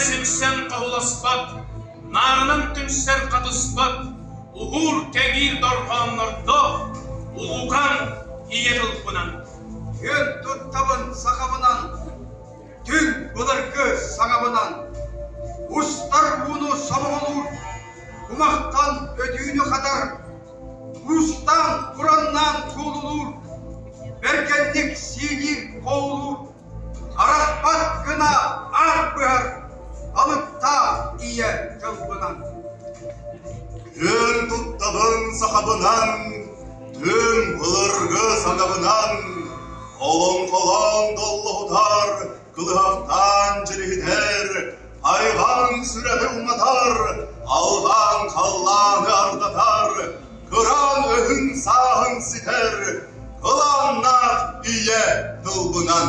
симсэн хоһуласпат, наарынан түмсэр хатыспат, уһуур-кэҥиир дорҕооннордоох улуукан ийэ тылбынан. Күөн туттабын сахабынан, түҥ былыргы саҥабынан, устар ууну сомоҕолуур, кумахтан өтүүнү хатар, уустаан ураннаан куолулуур, бэргэнник сиилиир хоолуур, арахпат гына аат быһар алыптаах ийэ тылбынан. Күөн туттабын сахабынан, түҥ былыргы саҥабынан, олоҥхолоон доллоһутар, кылыһахтаан дьириһитэр, хайҕаан сүрэҕи уматар, алҕаан халлааны ардатар, кыраан өһүн-сааһын ситэр, кылааннаах ийэ тылбынан.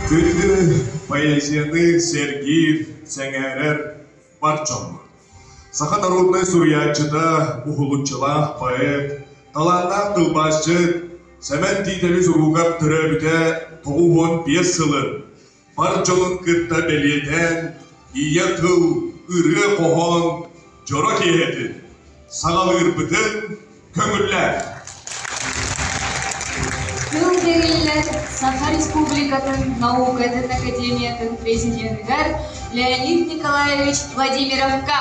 Күндү поэзияны сэргиир, сэҥээрэр бар дьоммут. Саха народнай суруйааччыта, уһулуччулаах поэт, талааннаах тылбаасчыт Сэмэн Тиитэбис уруулгар төрөөбүтэ 95 сылын бар дьонун кытта бэлиэтээн ийэ тыл, ырыа-хоһоон дьоро киэһэтин саҕалыырбытын көҥүллээн. Тыл бэриллэр Саха Республикатын наукатын академиятын президеныгар Леонид Николаевич Владимировка.